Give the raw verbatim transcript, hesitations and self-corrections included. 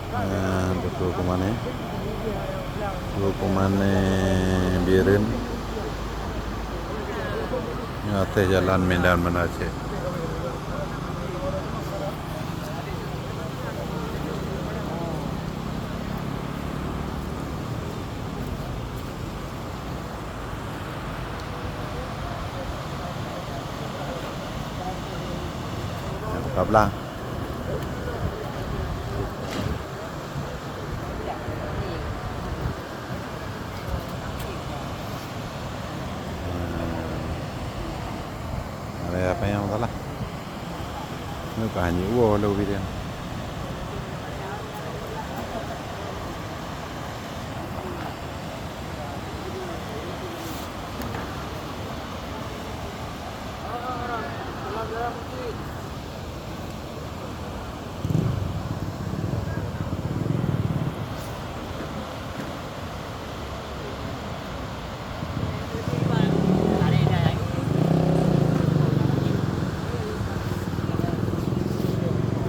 Ah, beutôi keumané. Beutôi keumané Bireuen. Nyoe ateueh jalan Medan Banda Aceh. Ka blang. Ada apa yang salah? Ini bukan hanya uwo lo video.